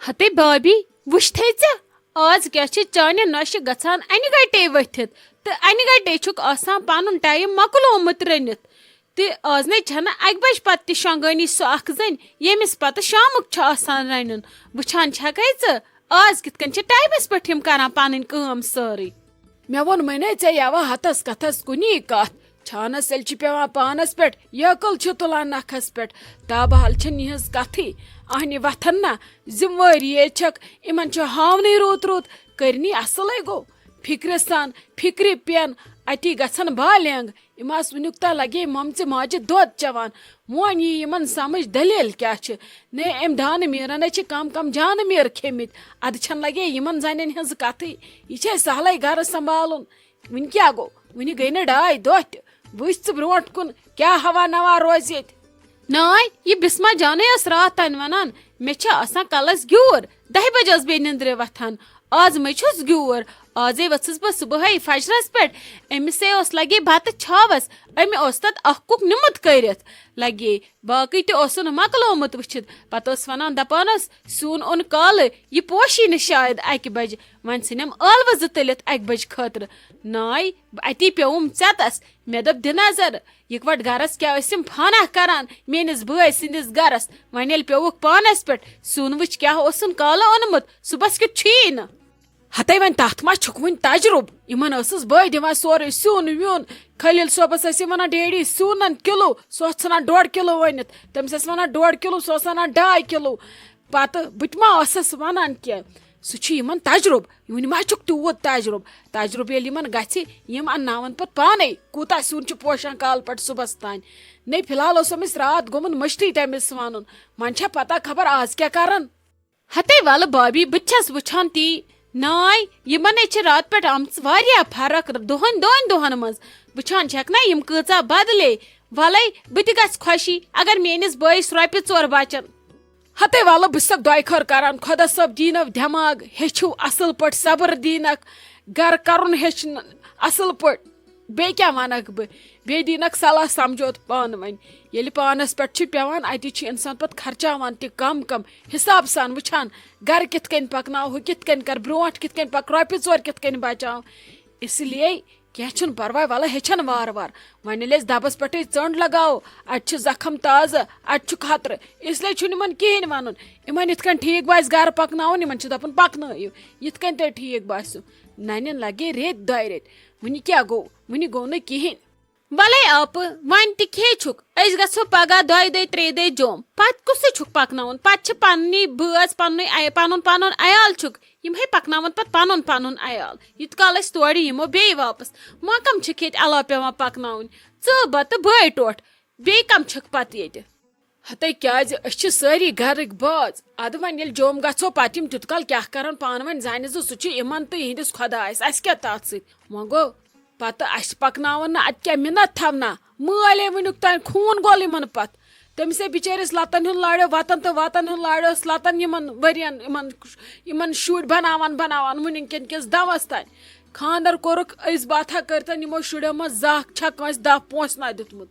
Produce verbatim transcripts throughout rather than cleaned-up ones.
ہتے بابی، وٕچھتھے ژےٚ، آز کیٛاہ چھِ چانہِ نۄشہِ گژھان انہِ گٹے ؤتھِتھ؟ تہٕ انہِ گٹے چھُکھ آسان پنُن ٹایم مۄکلومُت رٔنِتھ۔ تہٕ آز نے چھنہٕ اکہِ بجہِ پتہٕ تہِ شۄنٛگٲنی سۄ اکھ زٔنۍ، ییٚمِس پتہٕ شامُک چھُ آسان رنُن۔ وٕچھان چھکھے ژٕ، آز کِتھ کٔنۍ چھِ ٹایمس پٮ۪ٹھ یِم کران پنٕنۍ کٲم سٲرٕے؟ مےٚ ووٚنمَے نے ژےٚ یَوٕ ہَتَس کَتھَس کُنی کَتھ۔ چھانَس ییٚلہِ چھِ پٮ۪وان پانَس پٮ۪ٹھ، یہِ عقل چھِ تُلان نَکھَس پٮ۪ٹھ۔ تابہال چھِ نِہٕنٛز کَتھٕے۔ اَہنہِ وۄتھَن نہ، ذِموٲری یے چھَکھ۔ یِمَن چھُ ہاونٕے روٗت روٗت۔ کٔرنی اَصٕلَے گوٚو۔ فِکرِ سان، فِکرِ پٮ۪ن، اَتی گژھن بالینگ۔ یِم آسہٕ وٕنیُک تام لَگے مۄمژِ ماجہِ دۄد چٮ۪وان۔ وۄنۍ یی یِمَن سَمٕجھ دٔلیٖل کیٛاہ چھِ۔ نے، أمۍ دانہٕ میٖرَن ہے چھِ کَم کَم جانہٕ میٖر کھیٚمٕتۍ۔ اَدٕ چھَنہٕ لَگے یِمَن زَنٮ۪ن ہٕنٛز کَتھٕے۔ یہِ چھے سہلٕے گَرٕ سنبھالُن۔ وٕنہِ کیٛاہ گوٚو؟ وٕنہِ گٔے نہٕ ڈاے دۄہ تہِ۔ وٕچھ ژٕ برونٛٹھ کُن کیٛاہ ہوا نوا روزِ ییٚتہِ۔ ناے، یہِ بسمہ جانٕے ٲس راتھ تانۍ وَنان، مےٚ چھِ آسان کَلَس گیوٗر۔ دَہہِ بجہِ ٲس بیٚیہِ نِندرِ وۄتھان۔ آز مٔے چھُس گیوٗر۔ آزے ؤژھٕس بہٕ صُبحٲے فجرَس پٮ۪ٹھ۔ أمِسے اوس لَگے بَتہٕ چھاوَس۔ أمۍ اوس تَتھ اَکھ کُک نیُمُت کٔرِتھ۔ لَگے باقٕے تہِ اوسُن مۄکلومُت وٕچھِتھ۔ پتہٕ اوس ونان، دپان اوس، سیُن اوٚن کالہٕ، یہِ پوشی نہٕ شاید اکہِ بجہِ۔ وۄنۍ ژھٕنٮ۪م ٲلوٕ زٕ تٔلِتھ اکہِ بجہِ خٲطرٕ۔ ناے، اتی پیوٚوُم ژٮ۪تس۔ مےٚ دوٚپ، دِ نظر، یِکوٹ گرس کیٛاہ ٲسِم فانہ کران میٲنِس بٲے سٕنٛدِس گرس۔ وۄنۍ ییٚلہِ پیوٚوُکھ پانس پٮ۪ٹھ، سیُن وٕچھ کیٛاہ اوسُن کالہٕ اوٚنمُت، صُبحس کیُتھ چھُیی نہٕ۔ ہتے وۄنۍ تتھ ما چھُکھ وُنہِ تجرُبہٕ؟ یِمن ٲسٕس بٲے دِوان سورُے سیُن ویُن۔ خلیل صٲبس ٲسۍ یِم ونان، ڈیڈی، سیُن اَن کِلوٗ، سُہ اوس ژھٕنان ڈۄڈ کِلوٗ أنِتھ۔ تٔمِس ٲسۍ ونان، ڈۄڈ کِلوٗ، سُہ اوس انان ڈاے کِلوٗ۔ پتہٕ بہٕ تہِ ما ٲسٕس ونان کینٛہہ؟ سُہ چھُ یِمن تجرُبہٕ۔ وُنہِ ما چھُکھ تیوٗت تجرُبہٕ؟ تجرُبہٕ ییٚلہِ یِمن گژھِ، یِم انناون پتہٕ پانے، کوٗتاہ سیُن چھُ پوشان کالہٕ پٮ۪ٹھ صُبحس تام۔ نے، فی الحال اوس أمِس راتھ گوٚمُت مٔشتٕے تٔمِس ونُن۔ وۄنۍ چھا پتہ خبر آز کیٛاہ کرن؟ ہتے ولہٕ بابی، بہٕ تہِ چھَس وٕچھان تی۔ ناے، یِمن ہے چھِ راتہٕ پٮ۪ٹھ آمٕژ واریاہ فرق دۄہن دۄن دۄہن منٛز۔ وٕچھان چھَکھ نا یِم کۭژاہ بدلے۔ ولے، بہٕ تہِ گژھٕ خۄشی، اگر میٲنِس بٲیِس رۄپیہِ ژور بچن۔ ہتے ولہٕ، بہٕ چھَسکھ دۄیہِ خٲر کران، خۄدا صٲب دیٖنو دٮ۪ماغ، ہیٚچھِو اصل پٲٹھۍ صبر دیٖنکھ، گرٕ کرُن ہیٚچھنہٕ اصل پٲٹھۍ۔ بیٚیہِ کیٛاہ وَنَکھ بہٕ؟ بیٚیہِ دیٖنَکھ صلاح سَمجھوتہٕ پانہٕ ؤنۍ۔ ییٚلہِ پانَس پٮ۪ٹھ چھُ پٮ۪وان، اَتی چھُ اِنسان پَتہٕ خرچاوان تہِ کَم کَم، حِساب سان وٕچھان، گَرٕ کِتھ کٔنۍ پَکناو، ہُہ کِتھ کٔنۍ کَرٕ برونٛٹھ، کِتھ کٔنۍ پَکہٕ، رۄپیہِ ژور کِتھ کٔنۍ بَچاو۔ اِس لیے کینٛہہ چھُنہٕ پَرواے، وَلہٕ ہیٚچھَن وارٕ وارٕ۔ وۄنۍ ییٚلہِ أسۍ دَبَس پٮ۪ٹھٕے ژٔنٛڈ لَگاوو، اَتہِ چھُ زَخٕم تازٕ، اَتہِ چھُ خطرٕ۔ اِس لیے چھُنہٕ یِمَن کِہیٖنۍ وَنُن۔ یِمَن یِتھ کٔنۍ ٹھیٖک باسہِ گَرٕ پَکناوُن، یِمَن چھِ دَپُن، پَکنٲیِو، یِتھ کٔنۍ تۄہہِ ٹھیٖک باسیو۔ نَنٮ۪ن لَگے ریٚتۍ دۄیہِ ریٚتۍ۔ وٕنہِ کیٛاہ گوٚو؟ وٕنہِ گوٚو نہٕ کِہیٖنۍ۔ وَلَے آپہٕ، وۄنۍ تہِ کھے چھُکھ، أسۍ گژھو پگاہ دۄیہِ دۄہہِ، ترٛیٚیہِ دۄہہِ جوٚم۔ پَتہٕ کُسٕے چھُکھ پَکناوُن؟ پَتہٕ چھِ پَننی بٲژ، پَننُے عیا-، پَنُن پَنُن عیال چھُکھ، یِم ہے پَکناوَن پَتہٕ پَنُن پَنُن عیال۔ یوٗت کال أسۍ تورٕ یِمو بیٚیہِ واپَس، وۄنۍ کَم چھِکھ ییٚتہِ علاوٕ پٮ۪وان پَکناوٕنۍ؟ ژٕ، بَتہٕ، بٲے ٹوٹھ، بیٚیہِ کَم چھِکھ پَتہٕ ییٚتہِ؟ ہتے کیازِ؟ أسۍ چھِ سٲری گرٕکۍ باز۔ ادٕ وۄنۍ ییٚلہِ جوٚم گژھو، پتہٕ یِم تیُت کال کیٛاہ کرن پانہٕ ؤنۍ زانہِ زٕ، سُہ چھُ یِمن تہٕ یِہنٛدِس خۄدایس، اسہِ کیٛاہ تتھ سۭتۍ؟ وۄنۍ گوٚو، پتہٕ اسہِ پکناوان نہٕ، اتہِ کیٛاہ مِنت تھاونا؟ مٲلۍ ہے وٕنیُک تام خوٗن گول یِمن پتھ۔ تٔمِس ہے بِچٲرِس لتن ہُنٛد لاڑیو وتن تہٕ وتن ہُنٛد لاڑیوس لتن یِمن ؤرین، یِمن، یِمن شُرۍ بناوان بناوان وٕنیُک کٮ۪ن کِس دمس تام۔ خانٛدر کوٚرُکھ أسۍ باتھا کٔرتن یِمو شُرٮ۪و منٛز زانٛہہ چھا کٲنٛسہِ دَہ پونٛسہٕ نا دیُتمُت؟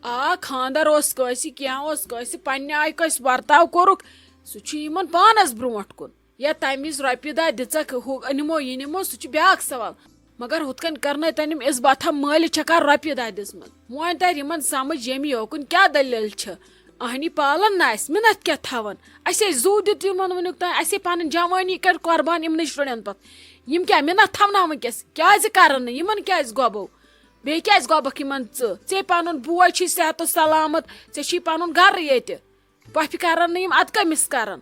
آ، خانٛدر اوس کٲنٛسہِ، کینٛہہ اوس کٲنٛسہِ، پننہِ آیہِ کٲنٛسہِ ورتاو کوٚرُکھ، سُہ چھُ یِمن پانس برونٛٹھ کُن۔ یا تمہِ وِزِ رۄپیہِ دَہ دِژکھ، ہُہ أنمو یہِ نِمو، سُہ چھُ بیٛاکھ سوال۔ مگر ہُتھ کٔنۍ کرنٲے تٔمۍ یِم اِس باتھا مٲلِس چھکھا رۄپیہِ دَہ دِژمٕژ۔ وۄنۍ ترِ یِمن سمجھ ییٚمہِ یوکُن کیٛاہ دٔلیٖل چھِ۔ اہنی پالن نہ اَسہِ، مِنت کیٛاہ تھاوان؟ اَسے زُو دیُت یِمن وٕنیُک تام، اَسے پنٕنۍ جوٲنی کٔر قۄربان یِمنٕے شُرٮ۪ن پتھ۔ یِم کیٛاہ مِنت تھاوناوٕنۍ کِس؟ کیٛازِ کرن نہٕ؟ یِمن کیٛازِ گۄبو؟ بیٚیہِ کیٛازِ گۄبکھ یِمن ژٕ؟ ژےٚ پنُن بوے چھُے صحت و سلامت، ژےٚ چھُے پنُن گرٕ ییٚتہِ۔ پۄپھِ کرن نہٕ یِم، ادٕ کٔمِس کرن؟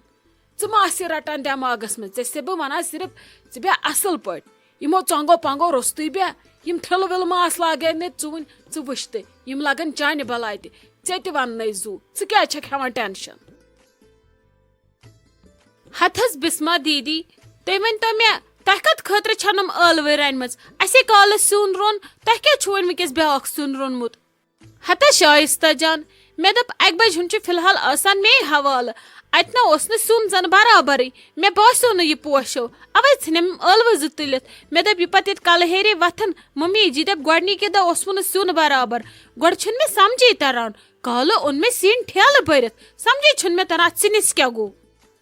ژٕ ما آسہِ رٹان دٮ۪ماغس منٛز؟ ژےٚ چھسے بہٕ ونان صرف، ژٕ بیٚہہ اصل پٲٹھۍ۔ یِمو ژۄنٛگو پۄنٛگو روٚستُے بیٚہہ، یِم تھِلہٕ وِلہٕ ما آسہٕ لاگے نہٕ ژٕ وُنہِ، ژٕ وٕچھ تہٕ یِم لگن چانہِ بلاے تہِ۔ ژےٚ تہِ وننَے زُو، ژٕ کیٛازِ چھکھ ہٮ۪وان ٹینشن؟ ہتس بسمہ دیدی، تُہۍ ؤنۍ تو مےٚ، تۄہہِ کتھ خٲطرٕ چھنم ٲلوٕ رنِمٕژ؟ اسے کالس سیُن روٚن، تۄہہِ کیٛازِ چھُو وۄنۍ وٕنکیٚس بیٛاکھ سیُن روٚنمُت؟ ہتا شایستہ جان، مےٚ دوٚپ، اکہِ بجہِ ہُنٛد چھُ فی الحال آسان مے حوالہٕ۔ اتہِ نہ اوس نہٕ سیُن زن برابرٕے۔ مےٚ باسیو نہٕ یہِ پوشو، اوے ژھٕنِم ٲلوٕ زٕ تُلِتھ۔ مےٚ دوٚپ، یہِ پتہٕ ییٚتہِ کلہٕ ہیرے وتھن، ممی جی دپہِ، گۄڈنِکی دۄہ اوسمُ نہٕ سیُن برابر۔ گۄڈٕ چھُنہٕ مےٚ سمجھے تران۔ کالہٕ اوٚن مےٚ سِنۍ ٹھیلہٕ بٔرِتھ۔ سمجھے چھُنہٕ مےٚ تران، اتھ سِنِس کیٛاہ گوٚو؟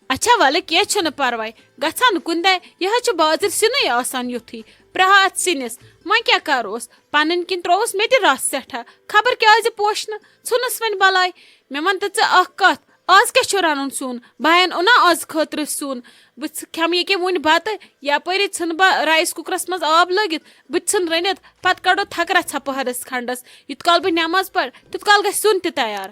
اچھا، ولہٕ، کینٛہہ چھُنہٕ پرواے۔ گژھان کُنہِ دۄہ، یہِ حظ چھُ بازر سِنُے آسان یُتھُے، پرٛاہ اَتھ سِنِس۔ وۄنۍ کیٛاہ کَروس؟ پَنٕنۍ کِنۍ ترٛووُس مےٚ تہِ رَس سٮ۪ٹھاہ۔ خبر کیٛازِ پوشنہٕ ژھُنُس وۄنۍ بلاے۔ مےٚ وَن تہٕ ژٕ اَکھ کَتھ، آز کیٛاہ چھُ رَنُن سیُن؟ بہٕ ہٮ۪ن اوٚنا آز خٲطرٕ سیُن۔ بہٕ ژھ-، کھٮ۪مہٕ ییٚکیٛاہ وُنہِ بَتہٕ، یَپٲرۍ ژھٕنہٕ بہٕ رایِس کُکرَس منٛز آب لٲگِتھ، بہٕ تہِ ژھٕنہٕ رٔنِتھ، پَتہٕ کَڑو تھَکرَژھا پَہرَس کھنٛڈَس۔ یوٗت کال بہٕ نٮ۪ماز پَرٕ، تیوٗت کال گژھِ سیُن تہِ تیار۔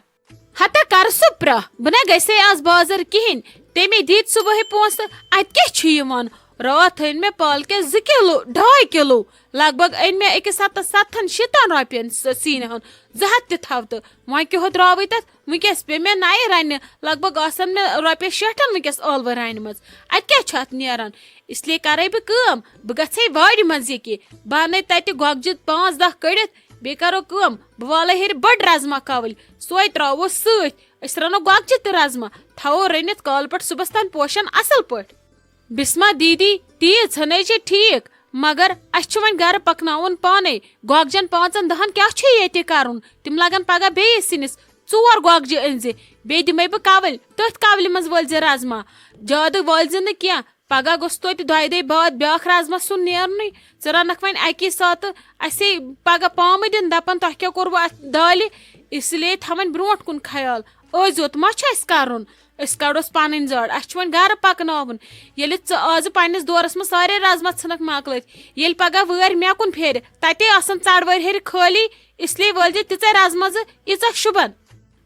ہتا کر سُہ پرٛاہ، بہٕ نہ گژھے آز بازر کِہیٖنۍ۔ تٔمۍ دِتۍ صُبحٲے پونٛسہٕ، اَتہِ کیٛاہ چھُ یِوان؟ راتھ أنۍ مےٚ پالکہِ زٕ کِلوٗ، ڈاے کِلوٗ۔ لگ بگ أنۍ مےٚ أکِس ہتس ستتھن شیٖتن رۄپین سُہ سیٖنہِ ہُنٛد زٕ ہتھ تہِ تھاو تہٕ۔ وۄنۍ کیُہو درٛاوٕے تتھ؟ وٕنکیٚس پیٚیہِ مےٚ نَیہِ رنہِ، لگ بگ آسن مےٚ رۄپیس شیٹھن وٕنکیٚس ٲلوٕ رنہِ منٛز۔ اَتہِ کیٛاہ چھُ اَتھ نیران؟ اس لیے کرے بہٕ کٲم، بہٕ گژھے وارِ منٛز ییٚکیٛاہ۔ بہٕ اَنَے تَتہِ گۄگجہِ پانٛژھ دَہ کٔڑِتھ، بیٚیہِ کرو کٲم، بہٕ والَے ہیٚرِ بٔڑ رَزما کَوٕلۍ، سۄے ترٛاوو سۭتۍ۔ أسۍ رَنو گۄگجہِ تہٕ رَزما، تھاوو رٔنِتھ کالہٕ پٮ۪ٹھ صُبحَس تام پوشَن اَصٕل پٲٹھۍ۔ بِسما دیٖدی، تیٖژ ہَنَے چھِ ٹھیٖک، مگر اَسہِ چھُ وۄنۍ گَرٕ پَکناوُن پانَے۔ گۄگجَن پانٛژَن دَہَن کیٛاہ چھُ ییٚتہِ کَرُن؟ تِم لَگَن پَگاہ بیٚیِس سِنِس۔ ژور گۄگجہِ أنۍ زِ، بیٚیہِ دِمَے بہٕ کَوٕلۍ، تٔتھۍ کَولہِ منٛز وٲلۍ زِ رَزما۔ زیادٕ وٲلۍ زِ نہٕ کینٛہہ، پگاہ گوٚژھ توتہِ دۄیہِ دۄہہِ بعد بیٛاکھ رازما سیُن نیرنُے۔ ژٕ رنکھ وۄنۍ اکی ساتہٕ اسے پگاہ پامہٕ دِن، دپان تۄہہِ کیٛاہ کوٚروٕ اتھ دالہِ؟ اس لیے تھاوٕنۍ برونٛٹھ کُن خیال۔ أزۍ یوت ما چھُ اسہِ کرُن؟ أسۍ کڑوس پنٕنۍ زڑ، اسہِ چھُ وۄنۍ گرٕ پکناوُن۔ ییٚلہِ ژٕ آزٕ پننِس دورس منٛز سارے رازما ژھٕنکھ مۄکلٲوِتھ، ییٚلہِ پگاہ وٲرۍ مےٚ کُن پھیرِ، تتے آسن ژڑ وٲرۍ ہیٚرِ خٲلی۔ اس لیے وٲلۍ زِ تِژے رازما زٕ، ییٖژاہ شُبن۔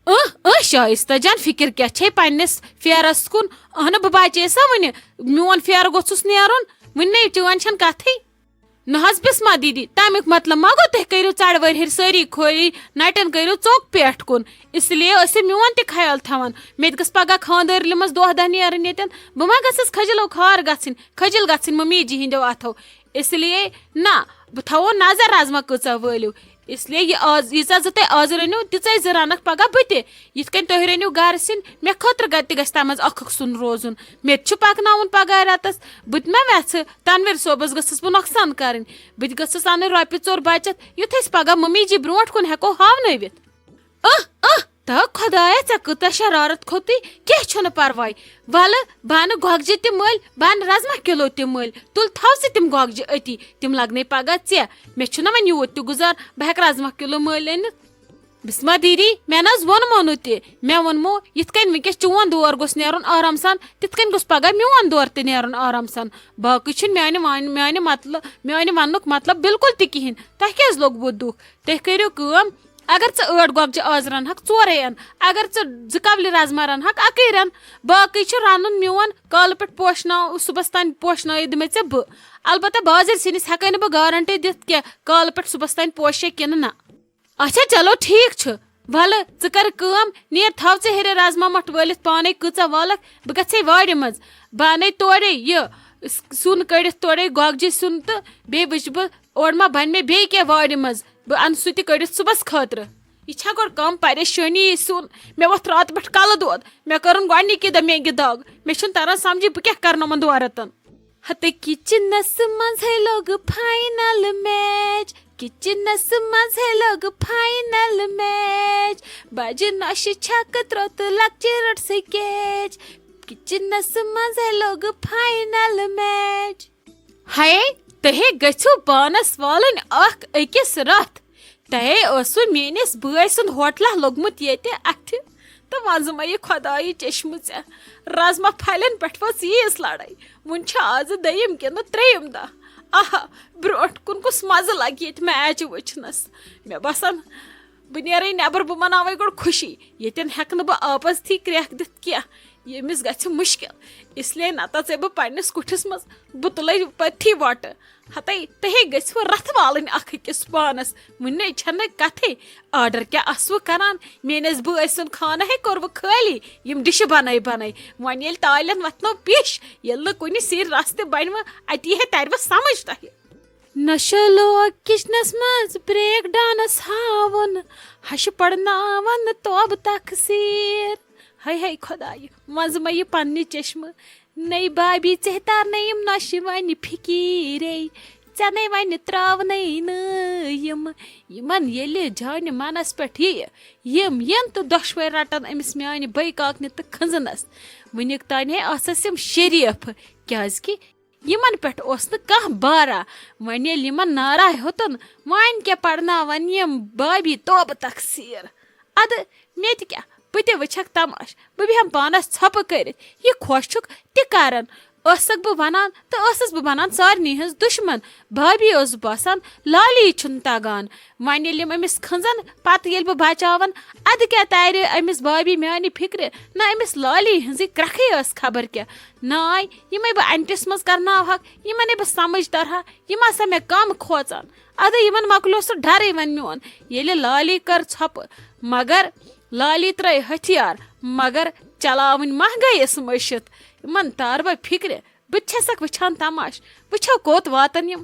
اہ، اہ، شائستہ جان، فکر کیٛاہ چھے پننِس پھیرس کُن؟ اہنہٕ، بہٕ بچے سا وُنہِ۔ میون پھیرٕ گوٚژھُس نیرُن۔ وُنہِ نے چٲنۍ چھَنہٕ کتھٕے۔ نہ حظ بسما دیدی، تمیُک مطلب ما گوٚو تُہۍ کٔرِو ژڑوٲرۍ ہیٚرۍ سٲری کھوری، نٹٮ۪ن کٔرِو ژوٚک پٮ۪ٹھ کُن۔ اس لیے ٲسِو میون تہِ خیال تھاوان۔ مےٚ تہِ گٔژھ پگاہ خانٛدٲرلہِ منٛز دۄہ دہ نیرٕنۍ ییٚتٮ۪ن۔ بہٕ ما گٔژھٕس کھجلو خار گژھٕنۍ، کھجل گژھٕنۍ ممی جی ہٕنٛدیو اتھو؟ اس لیے نہ، بہٕ تھاوو نظر رازما کۭژاہ وٲلِو۔ اس لیے یہِ آز، ییٖژاہ زٕ تُہۍ آز رٔنِو، تِژے زٕ رنکھ پگاہ بہٕ تہِ۔ یِتھ کٔنۍ تُہۍ رٔنِو گرٕ سِنۍ، مےٚ خٲطرٕ کتہِ تہِ گژھِ تتھ منٛز اکھ اکھ سیُن روزُن۔ مےٚ تہِ چھُ پکناوُن پگاہ رٮ۪تس۔ بہٕ تہِ ما وٮ۪ژھٕ تنویر صٲبس گٔژھٕس بہٕ نۄقصان کرٕنۍ؟ بہٕ تہِ گٔژھٕس انٕنۍ رۄپیہِ ژور بچت، یُتھ أسۍ پگاہ ممی جی برونٛٹھ کُن ہٮ۪کو ہاونٲوِتھ۔ اہ، اہ، تہٕ خۄدایا، ژےٚ کۭژاہ شرارت کھوٚتُے، کینٛہہ چھُنہٕ پرواے۔ ولہٕ، بہٕ انہٕ گۄگجہِ تہِ مٔلۍ، بہٕ انہٕ رزما کِلو تہِ مٔلۍ۔ تُل، تھاو ژٕ تِم گۄگجہِ أتی، تِم لگنے پگاہ ژےٚ۔ مےٚ چھُنہٕ وۄنۍ یوٗت تہِ گُزار، بہٕ ہٮ۪کہٕ رزما کِلو مٔلۍ أنِتھ۔ بسما دیدی، مےٚ نہ حظ ووٚنمو نہٕ تہِ۔ مےٚ ووٚنمو، یِتھ کٔنۍ وٕنکیٚس چون دور گوٚژھ نیرُن آرام سان، تِتھ کٔنۍ گوٚژھ پگاہ میون دور تہِ نیرُن آرام سان۔ باقٕے چھُنہٕ میانہِ وانہِ، میانہِ مطلب، میانہِ وننُک مطلب بالکل تہِ کِہینۍ۔ تۄہہِ کیازِ لوٚگوُ دُکھ؟ تُہۍ کٔرِو کٲم، اگر ژٕ ٲٹھ گۄگجہِ آز رنہکھ، ژورے ان۔ اگر ژٕ زٕ کولہِ رازما رنہکھ، اکٕے رن۔ باقٕے چھُ رنُن میون، کالہٕ پٮ۪ٹھ پوشناو، صُبحس تام پوشنٲیِتھ دِمے ژےٚ بہٕ۔ البتہ بازر سِنِس ہٮ۪کے نہٕ بہٕ گارنٹی دِتھ کینٛہہ، کالہٕ پٮ۪ٹھ صُبحس تام پوشے کِنہٕ نہ۔ اچھا، چلو، ٹھیٖک چھُ۔ ولہٕ، ژٕ کر کٲم، نیر، تھاو ژٕ ہیٚرِ رازما مۄٹھ وٲلِتھ پانے کۭژاہ والکھ، بہٕ گژھے وارِ منٛز۔ بہٕ انے تورے یہِ س-، سیُن کٔڑِتھ، تورے گۄگجہِ سیُن، تہٕ بیٚیہِ وٕچھٕ بہٕ اورٕ ما بنہِ مےٚ بیٚیہِ کینٛہہ وارِ منٛز، بہٕ انہٕ سُہ تہِ کٔڑِتھ صُبحس خٲطرٕ۔ یہِ چھا گۄڈٕ کم پریشٲنی یہِ سیُن؟ مےٚ ووٚتھ راتہٕ پٮ۪ٹھ کلہٕ دود، مےٚ کٔرٕن گۄڈنِکی دۄہ مینگہِ دگ، مےٚ چھُنہٕ تران سمجھے بہٕ کیٛاہ کرٕ نہٕ یِمن دۄن رٮ۪تن۔ ہتہٕ کچنس منٛز ہے لوٚگ فاینل میچ، کچنس منٛز ہے لوٚگ فاینل میچ، بجہِ نۄشہِ چھکہٕ ترٛوو تہٕ لۄکچہِ رٔٹ سُہ کیچ، کچنس منٛز ہے لوٚگ فاینل میچ۔ ہے، تُہۍ ہے گٔژھِو پانس والٕنۍ اکھ أکِس رتھ۔ تۄہے اوسوٕ میٲنِس بٲے سُنٛد ہوٹلہ لوٚگمُت ییٚتہِ اَتھِ، تہٕ منٛزٕ مہ یہِ خۄدایہِ چشمہٕ ژےٚ۔ رازما پھلٮ۪ن پٮ۪ٹھ ؤژھ ییٖژ لڑٲے۔ وُنہِ چھِ آزٕ دٔیِم کِنہٕ ترٛیٚیِم دۄہ۔ آہا، برونٛٹھ کُن کُس مزٕ لگہِ ییٚتہِ میچ وٕچھنس۔ مےٚ باسان، بہٕ نیرے نٮ۪بر، بہٕ مناوے گۄڈٕ خوشی۔ ییٚتٮ۪ن ہٮ۪کہٕ نہٕ بہٕ آپس تھی کرٛیکھ دِتھ کینٛہہ، ییٚمِس گژھِ مُشکل۔ اس لیے نہ تژے بہٕ پننِس کُٹھِس منٛز، بہٕ تُلے پٔتھی وۄٹہٕ۔ ہتے، تُہے گژھِوٕ رتھ والٕنۍ اکھ أکِس پانس۔ وُنہِ چھنہٕ کتھے۔ آرڈر کیٛاہ آسوٕ کران؟ میٲنِس بٲے سُنٛد خانہٕ ہے کوٚروٕ خٲلی۔ یِم ڈشہِ بنٲے بنٲے۔ وۄنۍ ییٚلہِ تالٮ۪ن وتھنو پیش، ییٚلہِ نہٕ کُنہِ سِرۍ رستہٕ بنِوٕ، اتی ہے ترِوٕ سمجھ تۄہہِ۔ نشہٕ لوگ کچنس منٛز بریک ڈانس ہاوُن، ہشہِ پرناون توبہٕ تخسیر۔ ہے ہے خۄدایہِ، منٛزٕ مہ یہِ پننہِ چشمہٕ۔ نٔے بابی، ژےٚ ترنَے یِم نۄشہِ وۄنہِ فِکیٖرے۔ ژےٚ نے وۄنۍ ترٛاونَے نہٕ یِم۔ یِمَن ییٚلہِ جانہِ منَس پٮ۪ٹھ یِیہِ، یِم یِن تہٕ دۄشوَے رَٹَن أمِس میٛانہِ بٔے کاکنہِ تہٕ کھٔنٛزٕنَس۔ وٕنیُک تانۍ ہے آسَس یِم شریٖف، کیٛازِکہِ یِمَن پٮ۪ٹھ اوس نہٕ کانٛہہ بارا۔ وۄنۍ ییٚلہِ یِمَن نارا ہیوٚتُن، وۄنۍ کیٛاہ پَرناوَن یِم بابی توبہٕ تقصیٖر؟ اَدٕ مےٚ تہِ کیٛاہ، بہٕ تہِ وٕچھَکھ تماش، بہٕ بیٚہمہٕ پانَس ژھۄپہٕ کٔرِتھ، یہِ خۄش چھُکھ تہِ کَرَن۔ ٲسَکھ بہٕ وَنان تہٕ ٲسٕس بہٕ بَنان سارنٕے ہٕنٛز دُشمَن۔ بابی اوس باسان لالی چھُنہٕ تَگان۔ وۄنۍ ییٚلہِ یِم أمِس کھٔنٛزَن، پَتہٕ ییٚلہِ بہٕ بَچاوَن، اَدٕ کیٛاہ تَرِ أمِس بابی میٛانہِ فِکرِ؟ نہ، أمِس لالی ہٕنٛزٕے کرٛکھٕے ٲس خبر کیٛاہ۔ ناے، یِمَے بہٕ اَنٹِس منٛز کَرناوہَکھ، یِمَن ہے بہٕ سَمٕجھ تَرہا، یِم آسا مےٚ کَم کھوژان۔ اَدٕ یِمَن مۄکلیو سُہ ڈَرٕے وۄنۍ میون۔ ییٚلہِ لالی کٔر ژھۄپہٕ، مگر لالی ترٛٲے ہتھیار، مگر چلاوٕنۍ ما گٔیَس مٔشِتھ؟ یِمَن تار بہٕ فِکرِ، بہٕ تہِ چھَسَکھ وٕچھان تماش، وٕچھو کوٚت واتَن یِم۔